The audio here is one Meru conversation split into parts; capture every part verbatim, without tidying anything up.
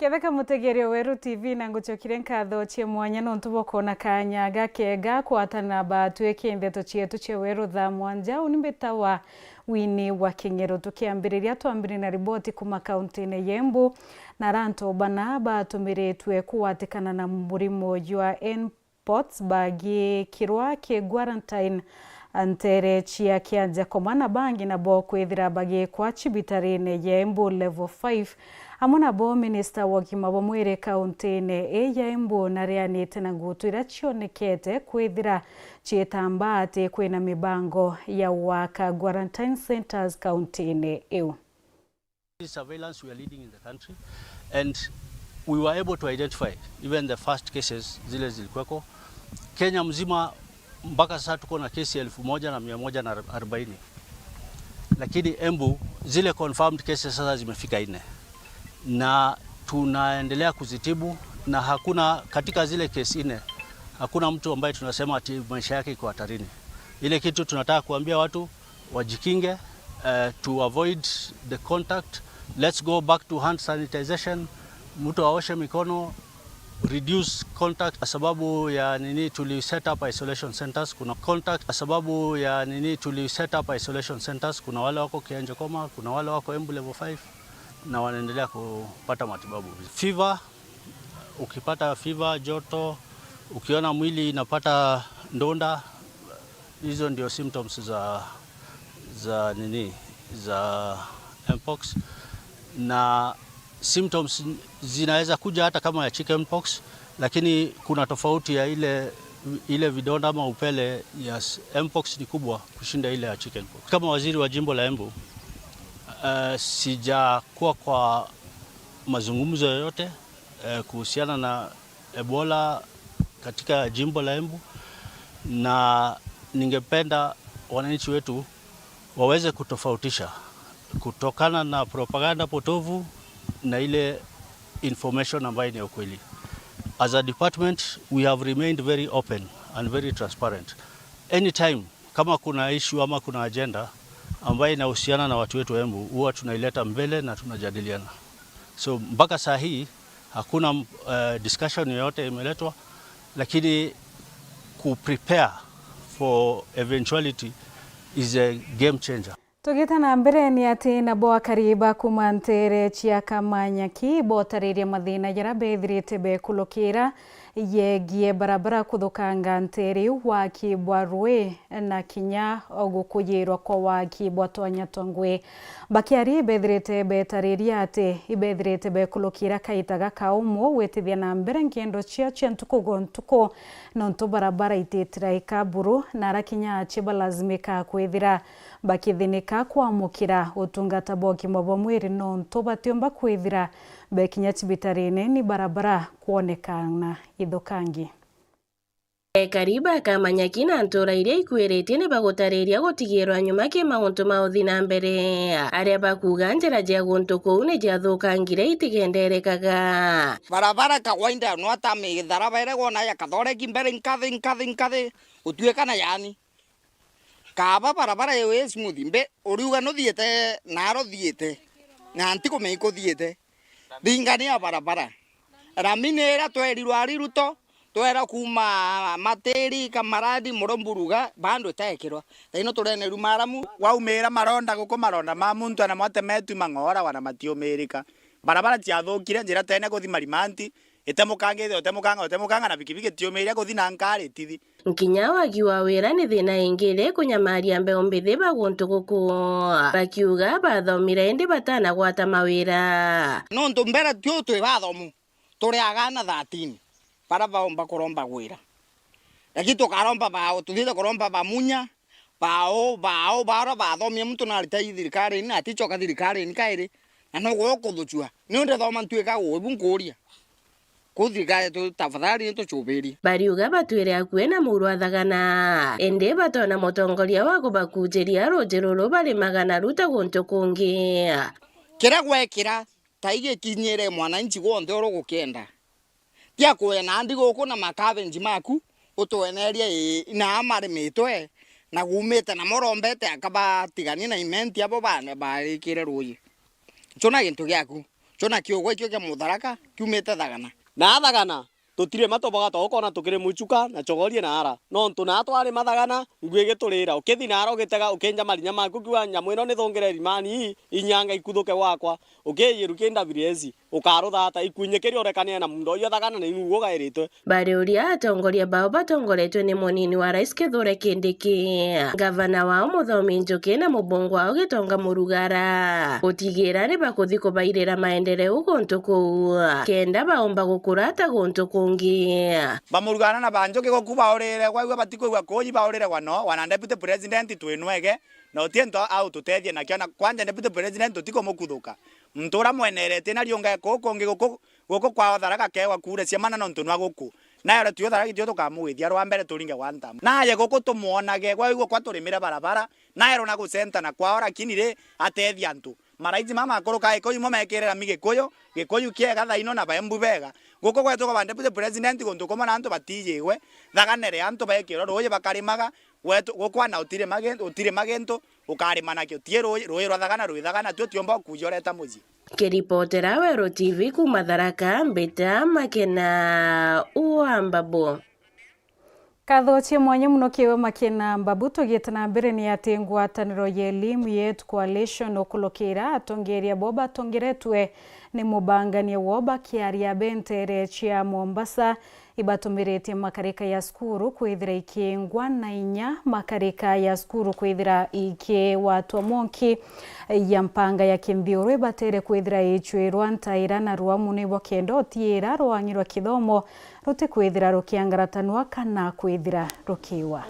Ketheka mutegeria Weru T V, na ngucokerie nkatho cia mwanya nontu bwa kwona kanya gakega kwatana batwiki ndeto cietu cia Weru thaa mwanja. Uni mbitawa Winnie wa King'ero. Tukiambiriria, twambire na riboti kuma kauntine ya Embu, na aria antu bana batumiritwe kugwatikana na murimo jwa N pots bagikirwa ki quarantine ntere cia Kianjakoma, na bangi nabo kwithira bagikwa cibitarine ya Embu Level five. Amwe nabo minista wa ugima bwa mwiri kauntine ii ya Embu narianite na ngutu iria cionekete kwithira ciitamba ati kwina mibango ya gwaka quarantine centres kauntine iu. Surveillance we are leading in the country, and we were able to identify even the first cases zile zilikuweko. Kenya mzima mpaka sasa tuko na kesi elfu moja na mia moja na arobaini, lakini Embu zile confirmed cases sasa zimefika nne, na tunaendelea kuzitibu, na hakuna, katika zile kesi nne, hakuna mtu ambaye tunasema ati maisha yake iko hatarini. Ile kitu tunataka kuambia watu, wajikinge, eh, to avoid the contact. Let's go back to hand sanitization. Mtu aoshe mikono, reduce contact. Kwa sababu ya nini tuli set up isolation centers? Kuna contact. Kwa sababu ya nini tuli set up isolation centers? Kuna wale wako Kianjakoma, kuna wale wako Embu Level five, na wanaendelea kupata matibabu. Fever, ukipata fever, joto, ukiona mwili inapata ndonda, hizo ndio symptoms za, za nini, za mpox. Na symptoms zinaweza kuja hata kama ya chickenpox, lakini kuna tofauti ya ile, ile vidonda ama upele ya s-, mpox ni kubwa kushinda ile ya chickenpox. Kama waziri wa jimbo la Embu, eh, sijakuwa kwa mazungumzo yoyote, eh, kuhusiana na Ebola katika jimbo la Embu, na ningependa wananchi wetu waweze kutofautisha kutokana na propaganda potovu na ile information ambayo ni ya ukweli. As a department, we have remained very open and very transparent. Anytime kama kuna issue ama kuna agenda ambayo inahusiana na watu wetu wa Embu, huwa tunaileta mbele na tunajadiliana. So, mpaka saa hii hakuna, eh, discussion yoyote imeletwa, lakini ku prepare for eventuality is a game changer. Tugite na mbere, ni ati nabo akari ba kuma ntere cia Kamanyaki botaririe mathina jaria bethirite bekulukira yegie barabara kuthukanga ntere iu, waki bwa rui na kinya gukuyirwa kwa waki bwa twanya twa ngui. Bakiaria, ibethirite betariria ati ibethirite bekulukira kaita gakaumu gwitithia na mbere ngendo ciao cia ntuku gwa ntuku, nontu barabara ititiraika buru, na ara kinya acie balazimika kwithira bakithinika kwamukira utungata bwa ugima bwa mwiri, nontu batiumba kwithira bekinya cibitarine ni barabara kwonekana ithukangi. Ekari ba Kamanyaki na ntura iria ikwiritie ni bagutariria gutigirwa nyuma ki mauntu ma uthi na mbere, aria bakuuga njira cia guntu kuu ni ciathukangire itigenderekaga. Barabara kawaida no ata mitharaba iria wona ya Kathoreki mbere nkathi, nkathi, nkathi, gutuika na yani. Kaaba barabara iyo i smooth, mbe uriuga nuthiite, naro thiite, na ntikumenya ikuthiite. Ringania barabara. Rami ni iria twerirwe ari Ruto, twera kuuma Matiri, Kamaradi, Murumburuga, bado itaekirwa. Thaino turenerwa maramu. Waumira maronda guku, maronda ma muntu ana mwatemetwi mang'ora wana matiumirika. Barabara ciathukire, njira tene kuthi Marimanti, itemukangite, utemukanga, utemukanga, na bikibiki tiumiria kuthi na nkari tithi. Nkinya wagi wa wira ni thina ingi iri kunyamaria mbeu mbithi ba guntu guku, bakiuga bathomire indi batanagwata mawira. Nontu mbere tio twi bathomu, turi agana thirteen, bara baomba kuromba gwira. Lakini tukaromba bao, tuthiite kuromba ba Munya, bao, bao, bara bathomie muntu narita i thirikarini, aticoka thirikarini kairi, na no gwe ukuthucua. Ni undi thoma ntuika uu, ibu nkuuria. Kuu thirikari tu-, tafadhali nitucubirie. Bariuga batwire akui na muuru athagana, indi batona mutongoria wa kubakujiria ruuji ruru barimaga na ruta guntu kungi. Kiria gwekira, ta igikinyire mwananchi gwonthe uru gukienda. Tia kuena ndi guku na makabenji maku, utwenerie ii, na amarimitwe, na gumite na morombete akabatigania na imenti abo ba-, barikire ruuji. Icio na gintu giaku. Twina kiugwa ikio kia Mutharaka kiumite Thagana. Na Thagana, tutiri matoboga twa ukona tukiri muchuka na chogorie na ara. Nontu na twari mathagana, ngui igiturira. Ukithi na ara ugitega, ukinja marinya maku kiuga, "Nyamu ino nithungire rimani ii, inyanga ikuthuke gwakwa." Ukiyiru ki ndabiresi, ukaruthata, ikunyikiria urekania na mundo uyu Thagana ni nugu ugairitwe. Bariuria atongoria bao batongoretwe ni munini wa rais Kithure Kindiki, ngavana wao Muthomi Njuki na mubunge wao Gitonga Murugara gutigira ni bakuthi kubairira maendeleo guntu kuu, kenda baumba gukura ta guntu kungi. Bamurugara na ba Njuki guku baurire, kwaigua batikwigua kuuji baurire gwa no, wana deputy president twinwege, na uti into aututethie nakio, na kwanja deputy president tutikumukuthuka. Muntu ura mweneretie na riunga kuu kungi guku Guku kwao Tharaka kewa kuure ciamana nontu nwa guku. Nayo tuo Tharaka itio tukamugwithia rwa mbere turinge one term. Naye guku tumwonage, gwa igua kwa turimire barabara, naye rona gucenta na kwao, lakini ri, atethia antu. Maraiji mama akuru ka Gikuyu mo mekire rami Gikuyu, Gikuyu kiega thaino na baembu bega. Guku gwetu kwa deputy president guntu kumwe na antu batijigwe, thaganere antu bekirwe ruuji bakarimaga, gwetu gukwana utirima gintu, utirima gintu, ukarima nakio. Tie ruuji, ruuji rwa Thagana rwi Thagana, tio tiumba ukuja ureta mucii. Kiripotera Weru T V kuuma Tharaka, mbita Makena wa Mbabu. Katho cia mwanya muno kiwe Makena Mbabu. Tugiite na mbere, ni ati ngwataniro ya elimu ya Youth Coalition ukulukira atongeria bo batongeretwe ni mubangania wo bakiaria bentere cia Mombasa, ibatumiritie makarika ya cukuru kwithira ikingwa na inya makarika ya cukuru kwithira ikiwatwa monki ya mpanga ya kinthiuru ibatere kwithira ichwirwa ntaira na rwamu nibo kenda utiira rwang'i rwa kithomo rutikwithira rukiangaratanwa kana kwithira rukiwa.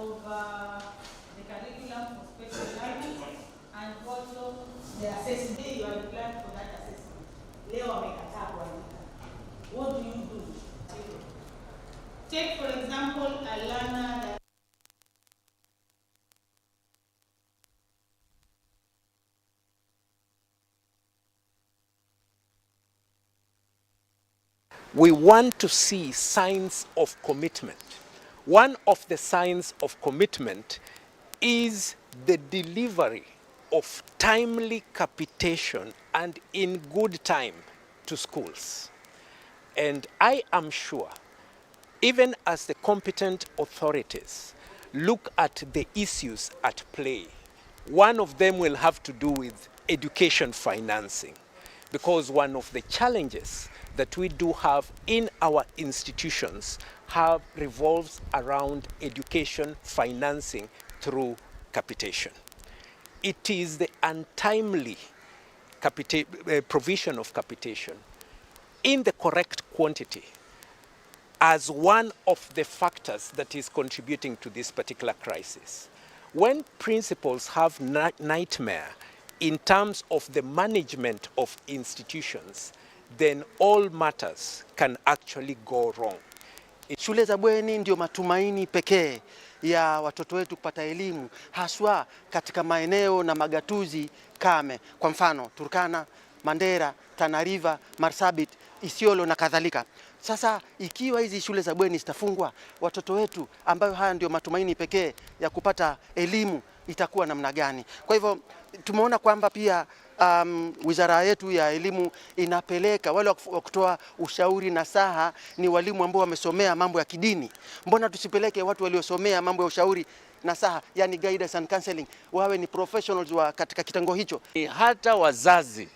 And also the assessment. Day you are required for that assessment. Leo wamekataa kuandika. What do you do? Take for example a learner that We want to see signs of commitment. One of the signs of commitment is the delivery of timely capitation and in good time to schools. And I am sure, even as the competent authorities look at the issues at play, one of them will have to do with education financing. Because one of the challenges that we do have in our institutions have, revolves around education financing through capitation. It is the untimely capita-, eh, provision of capitation in the correct quantity as one of the factors that is contributing to this particular crisis. When principals have ni-, nightmare in terms of the management of institutions, then all matters can actually go wrong. Shule za bweni ndio matumaini pekee ya watoto wetu kupata elimu, haswa katika maeneo na magatuzi kame. Kwa mfano, Turkana, Mandera, Tana River, Marsabit, Isiolo na kadhalika. Sasa, ikiwa hizi shule za bweni zitafungwa, watoto wetu ambayo haya ndio matumaini pekee ya kupata elimu itakuwa namna gani? Kwa hivyo, tumeona kwamba pia, um, wizara yetu ya elimu inapeleka wale wa kuf-, wa kutoa ushauri nasaha ni walimu ambao wamesomea mambo ya kidini. Mbona tusipeleke watu waliosomea mambo ya ushauri nasaha, yani guidance and counseling, wawe ni professionals wa katika kitengo hicho? Ni hata wazazi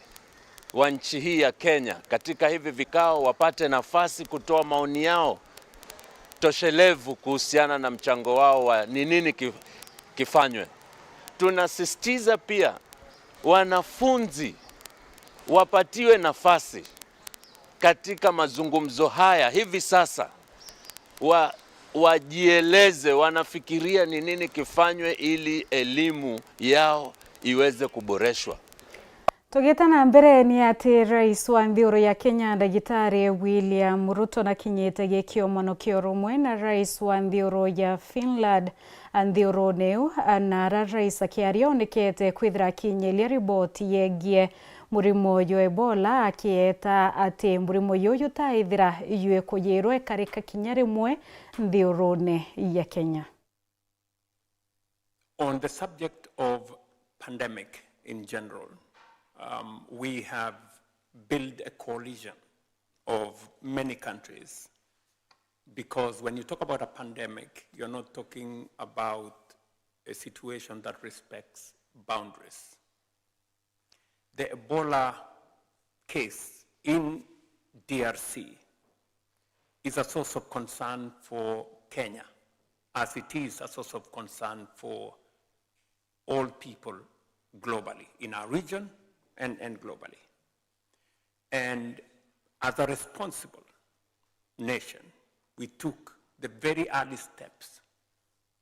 wa nchi hii ya Kenya katika hivi vikao wapate nafasi kutoa maoni yao toshelevu kuhusiana na mchango wao wa ni nini ki-, kifanywe. Tunasisitiza pia wanafunzi wapatiwe nafasi katika mazungumzo haya hivi sasa, wa-, wajieleze, wanafikiria ni nini kifanywe ili elimu yao iweze kuboreshwa. Tugita na mbere, ni ati rais wa nthiguru ya Kenya, Ndagitari William Ruto, nakinyite gikiomano kia urumwe na rais wa nthiguru ya Finland, nthigurune iu, na ara rais akiaria, onekete kwithira akinyiria riboti yegie murimo jwa Ebola, akieta ati murimo juju jutaithira jwikuyirwa ikarika kinya rimwe nthigurune ya Kenya. On the subject of pandemic in general, um, we have build a coalition of many countries, because when you talk about a pandemic, you're not talking about a situation that respects boundaries. The Ebola case in D R C is a source of concern for Kenya, as it is a source of concern for all people globally, in our region and, and globally. And as a responsible nation, we took the very early steps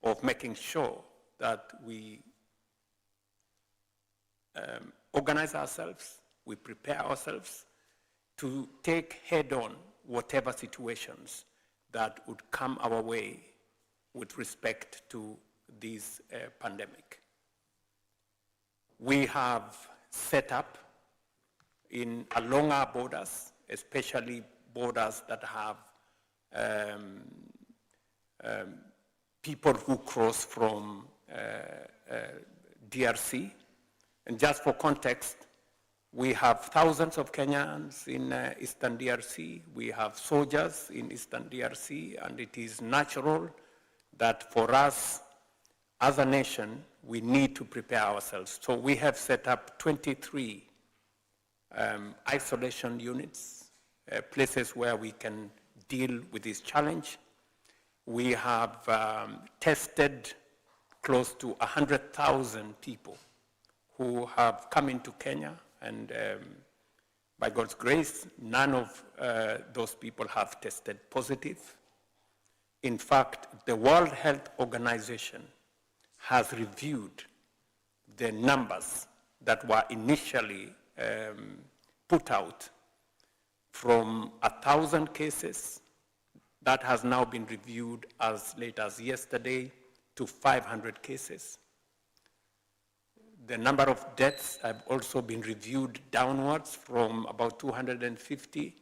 of making sure that we, um, organize ourselves, we prepare ourselves to take head on whatever situations that would come our way with respect to this, uh, pandemic. We have set up in along our borders, especially borders that have, um, um, people who cross from, uh, uh, D R C. And just for context, we have thousands of Kenyans in, uh, Eastern D R C. We have soldiers in Eastern D R C, and it is natural that for us as a nation, we need to prepare ourselves. So we have set up twenty-three, um, isolation units, uh, places where we can deal with this challenge. We have, um, tested close to a hundred thousand people who have come into Kenya, and, um, by God's grace, none of, uh, those people have tested positive. In fact, the World Health Organization has reviewed the numbers that were initially, um, put out from a thousand cases. That has now been reviewed as late as yesterday to five hundred cases. The number of deaths have also been reviewed downwards from about two hundred and fifty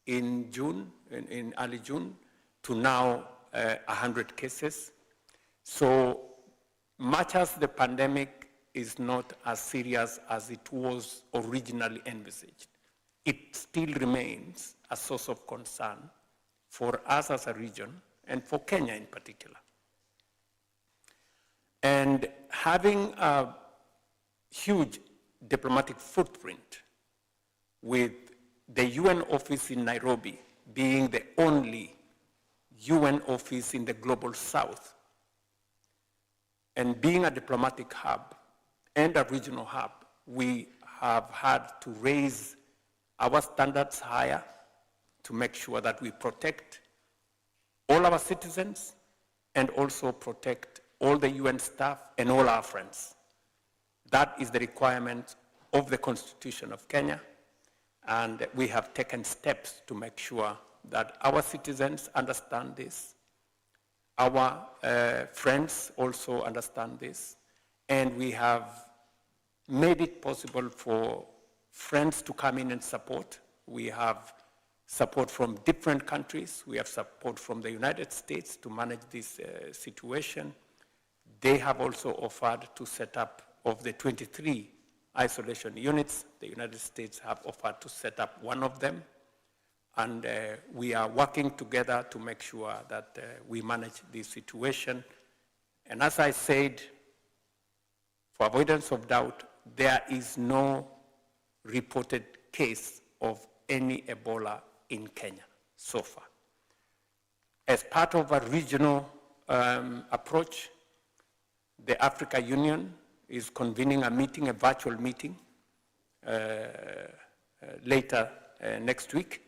in June, in, in early June, to now, uh, a hundred cases. So much as the pandemic is not as serious as it was originally envisaged, it still remains a source of concern for us as a region and for Kenya in particular. And having a huge diplomatic footprint, with the U N office in Nairobi being the only U N office in the global south, and being a diplomatic hub and a regional hub, we have had to raise our standards higher to make sure that we protect all our citizens and also protect all the U N staff and all our friends. That is the requirement of the Constitution of Kenya, and we have taken steps to make sure that our citizens understand this, our, uh, friends also understand this, and we have made it possible for friends to come in and support. We have support from different countries. We have support from the United States to manage this, uh, situation. They have also offered to set up, of the twenty-three isolation units, the United States have offered to set up one of them. And, uh, we are working together to make sure that, uh, we manage this situation. And as I said, for avoidance of doubt, there is no reported case of any Ebola in Kenya so far. As part of a regional, um, approach, the Africa Union is convening a meeting, a virtual meeting, uh, uh, later, uh, next week,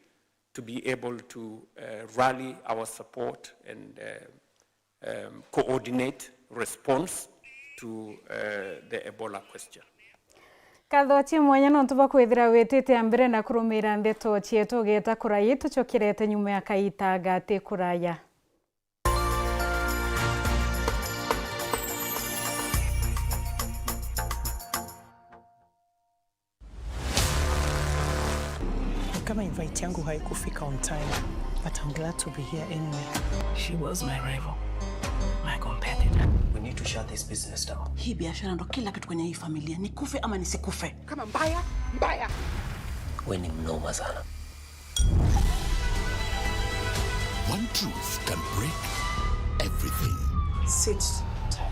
to be able to, uh, rally our support and, uh, um, coordinate response to, uh, the Ebola question. Nkatho cia mwanya nontu bwa kwithira witite a mbere na kurumira ndeto cietu. Ugeta kuraya, tucokerete nyuma ya kaita gati kuraya. Kama invite yangu haikufika on time, but I'm glad to be here anyway. She was my rival, my competitor. We need to shut this business down. Hii biashara ndo kila kitu kwenye hii familia. Nikufe ama nisikufe. Kama mbaya, mbaya. We ni mnoma sana. One truth can break everything. Sit tight.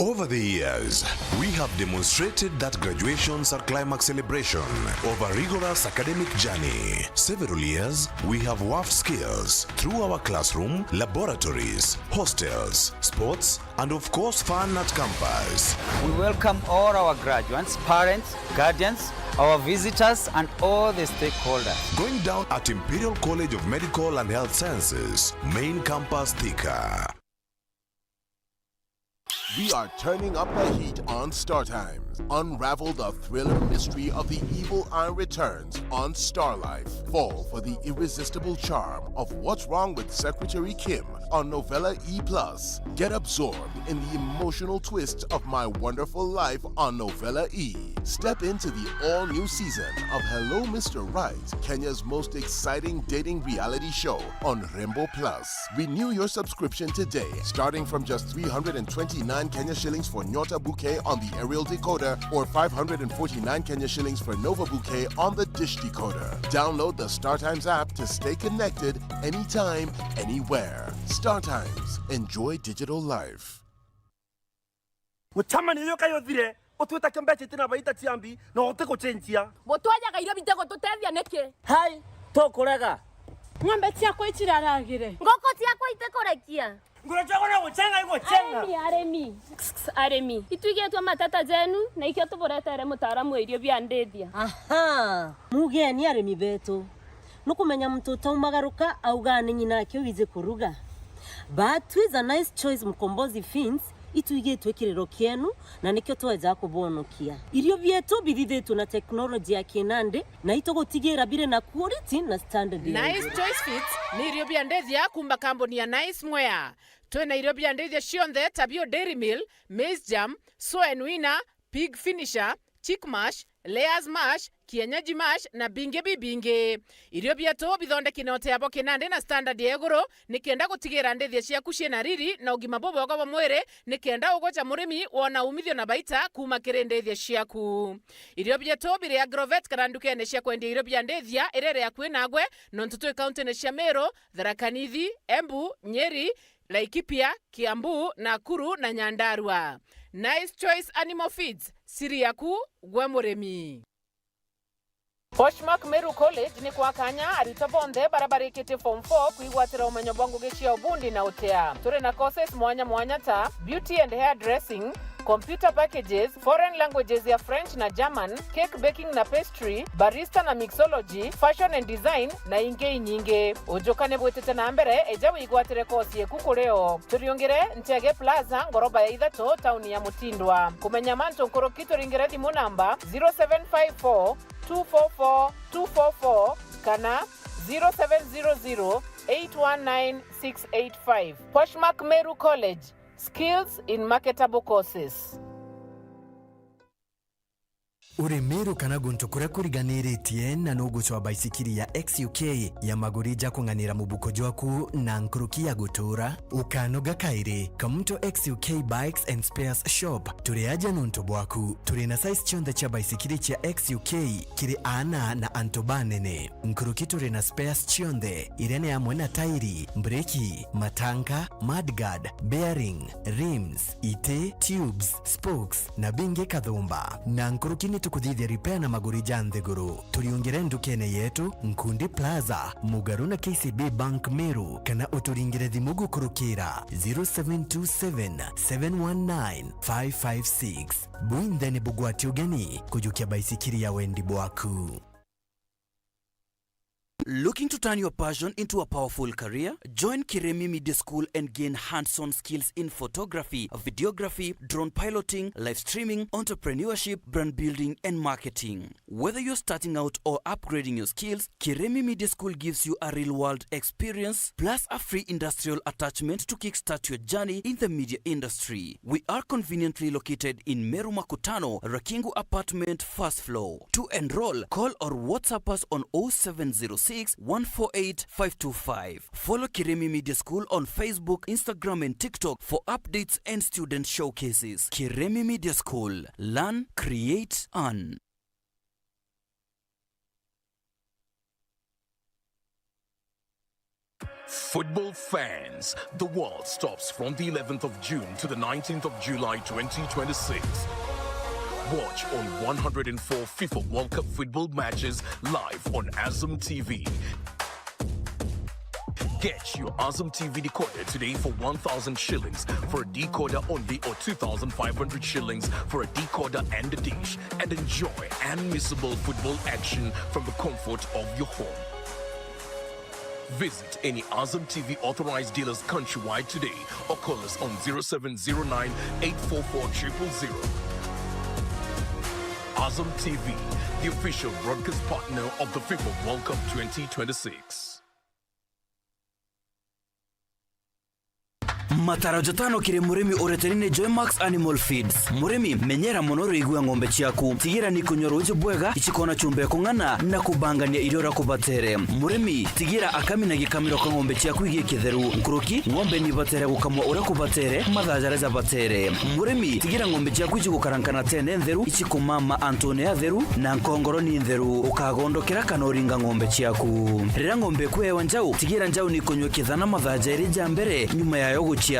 Over the years, we have demonstrated that graduations are climax celebration of a rigorous academic journey. Several years, we have worked skills through our classroom, laboratories, hostels, sports, and of course fun at campus. We welcome all our graduates, parents, guardians, our visitors, and all the stakeholders. Going down at Imperial College of Medical and Health Sciences, main campus Thika. We are turning up the heat on Star Times. Unravel the thriller mystery of the evil eye returns on Star Life. Fall for the irresistible charm of What's Wrong with Secretary Kim on Novella E plus. Get absorbed in the emotional twist of My Wonderful Life on Novella E. Step into the all-new season of Hello Mister Right, Kenya's most exciting dating reality show on Rembo Plus. Renew your subscription today, starting from just three hundred and twenty-nine Kenya shillings for Nyota Bouquet on the aerial decoder or five hundred and forty-nine Kenya shillings for Nova Bouquet on the dish decoder. Download the StarTimes app to stay connected anytime, anywhere. StarTimes. Enjoy digital life. Mucemanio uyu kai uthire, utwite kio mbeca iti na baita cia mbi, na utigucenjia. Butwajaga irio bitigututethia niki? Hai, tukurega. Ng'ombe ciakwa iciraragire. Ngoko ciakwa itikurekia. Nguro ciakwa no gucenga igucenga. Arimi, arimi. Arimi. Itwigitwe mateta jenu, na ikio tuburetere mutaaramu wa irio bia ndithia. Aha, mugeni arimi betu. Nukumenya muntu utaumagaruka augaa ni ng'ina ake wiji kuruga. But twiza Nice Choice Mkombozi Feeds, itwigitwe kiriro kienu, na nikio tweja kubonokia. Irio bietu bithithitwe na technology ya kinandi, na itugutigira biri na quality na standard ya iguru. Nice Choice Feeds ni irio bia ndithia kuuma kambuni ya Nice Mwea. Twina irio bia ndithia cionthe ta bio Dairy Meal, Maize Germ, Soen Winner, Pig Finisher, Chick Mash, Layers Mash, Kienyeji Mash na bingi bibingi. Irio bietu bithondeki na utea bwa kinandi na standard ya iguru, nikenda gutigira ndithia ciaku ciina riri na ugima bubwega bwa mwiri, nikenda ugoca murimi wona umithio na baita kuuma kiri ndithia ciaku. Irio bietu biri Agrovet kana ndukene cia kwendia irio bia ndithia iria iri akui nagwe, nontu twi kauntine cia Meru, Tharaka Nithi, Embu, Nyeri, Laikipia, Kiambu, Nakuru na Nyandarua. Nice Choice Animal Feeds, siri yaku gwe murimi. Poshmark Meru College ni kwa kanya aritwa bonthe baria barikitie form four kwigwatira umenyo bwa ngugi cia ubundi na utea. Turi na courses mwanya mwanya ta beauty and hair dressing, computer packages, foreign languages ya French na German, cake baking na pastry, barista na mixology, fashion and design, na ingi inyingi. Ujuka ni bwitite na mbere, eja wigwatire course yeku kuri o. Turiungire Nchege Plaza, ngoroba ya ithatu, tauni ya Mutindwa. Kumenya mantu nkuruki, turingire thimu namba zero seven five four two four four two four four kana zero seven zero zero eight one nine six eight five. Poshmark Meru College, skills in marketable courses. Uri Meru kana guntu kuria kuriganiritie na nugucwa baisikiri ya X U K ya maguri ja kung'anira mubuko jwaku na nkuruki ya gutura? Ukanoga kairi. Kamuntu X U K Bikes and Spares Shop, turi aja nuntu bwaku. Turi na size cionthe cia baisikiri cia X U K kiri aana na antu banene. Nkuruki turi na spares cionthe, iria ni amwe na tairi, mbreki, matanka, mudguard, bearing, rims, iti, tubes, spokes, na bingi kathumba. Na nkuruki ni tukuthithia repair na maguri ja nthiguru. Turiungire ndukene yetu, Nkundi Plaza, mugaru na K C B Bank Meru, kana uturingire thimu gukurukira zero seven two seven, seven one nine, five five six. Bwinthe ni bugwati ugeni kujukia baisikiri ya wendi bwaku. Looking to turn your passion into a powerful career? Join Kiremi Media School and gain hands-on skills in photography, videography, drone piloting, live streaming, entrepreneurship, brand building, and marketing. Whether you're starting out or upgrading your skills, Kiremi Media School gives you a real-world experience plus a free industrial attachment to kickstart your journey in the media industry. We are conveniently located in Meru Makutano, Rakingu Apartment, first floor. To enroll, call or WhatsApp us on oh seven zero six, one four eight, five two five. Follow Kiremi Media School on Facebook, Instagram, and TikTok for updates and student showcases. Kiremi Media School. Learn, create, earn. Football fans, the world stops from the eleventh of June to the nineteenth of July twenty twenty-six. Watch all one hundred and four FIFA World Cup football matches live on Azam T V. Get your Azam T V decoder today for one thousand shillings for a decoder only, or two thousand five hundred shillings for a decoder and a dish, and enjoy unmissable football action from the comfort of your home. Visit any Azam T V authorized dealers countrywide today or call us on zero seven zero nine, eight four four, triple zero. Azam T V, the official broadcast partner of the FIFA World Cup twenty twenty-six. Mataro jatano kiri murimi ureteri ni Joymax Animal Feeds. Murimi, menyera mono urigua ng'ombe ciaku. Tigira ni kunywa ruuji bwega, icikona chumba ya kung'ana na kubangania irio uria kubatere. Murimi, tigira akami na gikamiro ka ng'ombe ciaku igi kitheru. Nkuruki, ng'ombe ni ibatere gukamwa uria kubatere, mathaa jaria jabatere. Murimi, tigira ng'ombe ciaku icigukarankana tene ntheru, icikumama antune atheru, na nkongoro ni ntheru. Ukagondokera kana uringa ng'ombe ciaku. Riria ng'ombe ikuewa njau, tigira njau ni kunywa kithana mathaa jairi ja mbere nyuma yayo guciarwa.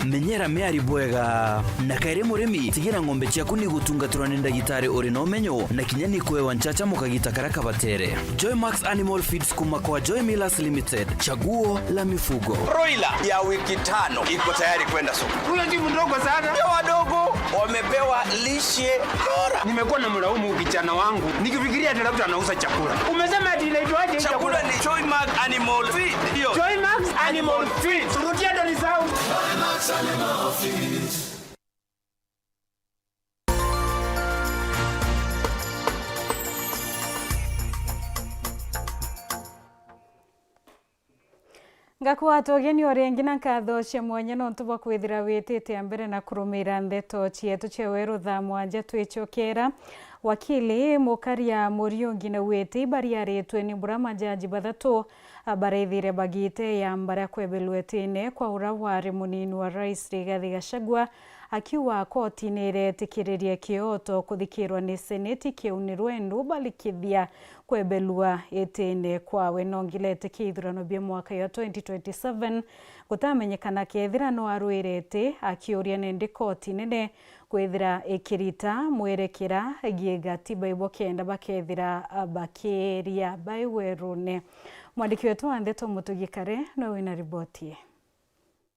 Menyera miari bwega. Na kairi murimi, tigira ng'ombe ciaku ni gutungatirwa ni ndagitari uri na umenyo, na kinya ni kuewa nchacha mu kagita karia kabatere. Joymax Animal Feeds kuma kwa Joy Millers Limited, chaguo la mifugo. Broiler ya wiki tano iko tayari kwenda soko. Huyo si mdogo sana. Ndio wadogo wamepewa lishe bora. Nimekuwa na mlaumu kijana wangu nikifikiria ati labda anauza chakula. Umesema ati inaitwaje hii chakula? Chakula ni Joymax Animal Feed. Ndio. Joymax Animal Feed. Rudia ndo ni sawa. Ngakwata ugeni o ringi na nkatho cia mwanya nontu bwa kwithira witite a mbere na kurumira ndeto cietu cia weru thaa mwanja twicokera. Wakili Mukaria Muriungi naugite ibariaritwe ni bura majaji bathatu abarethire bagite ya mbara kwebelwa itine kwa ura wari munini wa rais Rigathi Gachagua, akiuga koti ni iretikiriria kioto kuthikirwa ni seneti kiu ni rwendu barikithia kwebelua itine kwawe. Nongilete kia ithurano bia mwaka ya twenty twenty-seven gutamenyekana kethira no arwire iti, akiuria nindi koti nene kwithira ikirita mwerekera gie gatiba ibo kenda bakethira bakiria bai werune. Mwandiki wetu wa ndeto Mutugi Kare no wina riboti ii.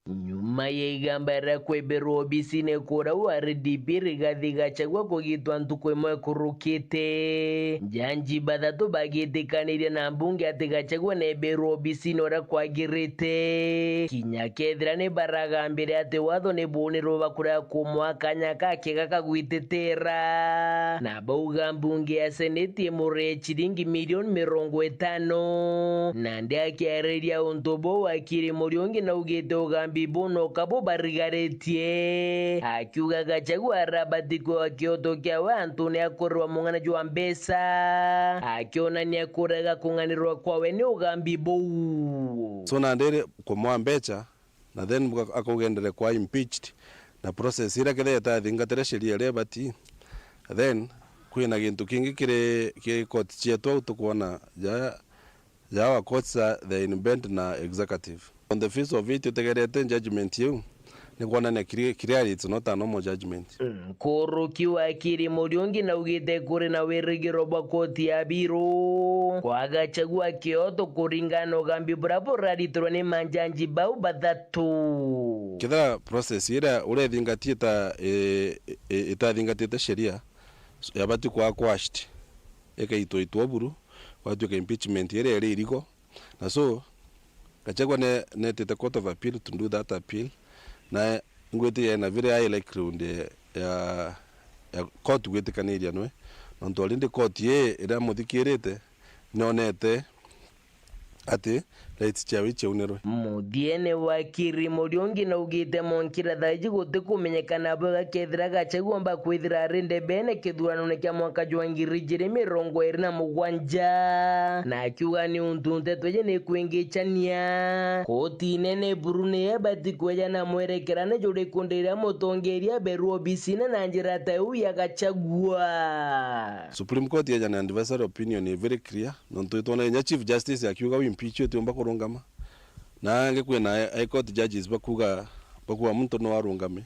Nyuma ya igamba ria kwebelwa obisine kuria wa R D P Rigathi Gachagua kugitwa ntuku imwe ikurukite, njanji bathatu bagitikanirie na mbunge ati Gachagua nebelwa obisine uria kwagirite, kinya kethira ni baragambire ati watho ni bunirwe bakurega kumwa kanya ka kiega ka gwitetera, na bauga mbunge ya seneti imuree ciringi milioni mirongo itano. Nandi akiariria untu buu, Wakiri Muriungi naugite ugambi buu no kabu barigaritie, akiuga Gachagua arabati kwewa kioto kiawe antune a kurirwa mung'ana jwa mbeca, akionania kurega kung'anirwa kwawe ni ugambi buu. So nandi ri kumwa mbeca, na then buga-, akauga endere kwa impeached, na process iria kethira itathingatire sheria iria ibati, then kwina gintu kingi kiri, kiri court cietu au tukwona ja, ja our courts are, they are in bent na executive. On the face of it, utegerete judgment iu, ni kwonania clear-, clearly it's not a normal judgment. Nkuruki Wakiri Muriungi naugite kuri na wirigiro bwa koti ya Biru kwa Gachagua kioto kuringana na ugambi buria buraritirwe ni manjanji bau bathatu. Kethira process iria uria ithingatie ita-, i-, i-, itathingatite sheria, yabati kwa quashed, ikaitwa itwa buru, gwatuika impeachment iria iri irigo, Na so, Gachagua ne-, netite Court of Appeal to do that appeal, na ngwitikia ena very high likelihood ya, ya court gwitikaniria nwe, nontu already court ii iria muthikirite nonete ati rights ciawe iciaunirwe. Muthiene, wakiri Muriungi naugite monkira thaiji gutikumenyekana bwega kethira Gachagua omba kwithira ari ndebene kithuranone kia mwaka jwa ngiri ijiri mirongo iri na mugwanja, na akiuga ni untu nteto iji ni kwingichania. Koti nene buru ni ebati kweja na mwerekerane juriku ndiria mutongeria aberwa obisine na njira ta iu ya Gachagua. Supreme Court yeja na advisory opinion i very clear, nontu itwona inya Chief Justice akiuga wi impeach utiumba kurungama. Na angi kwina High Court judges bakuga, bakuga muntu no arungame.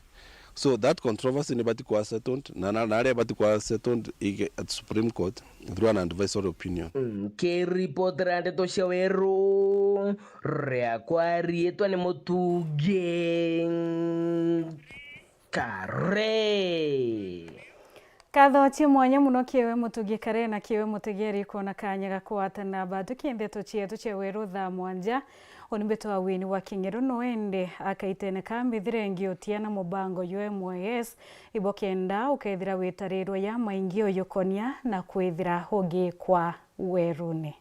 So that controversy ni bati kwa settled, na, na, na aria bati kwa settled ige at Supreme Court through an advisory opinion. Nkiripotera ndeto cia Weru, riakwa riitwa ni Mutugi Kare. Nkatho cia mwanya mono kiwe Mutugi Kare na kiwe mutegeri kwona kanya ga kwatana bathukie ndeto cietu cia Weru thaa mwanja. Uni mbitwa Wini wa Kingeru no ende akaitene ka mbithire ngiotia na mubango jwa M Y S, ibo kenda ukethira witarirwa ya maingi uyukonia na kwithira ugikwa weruni.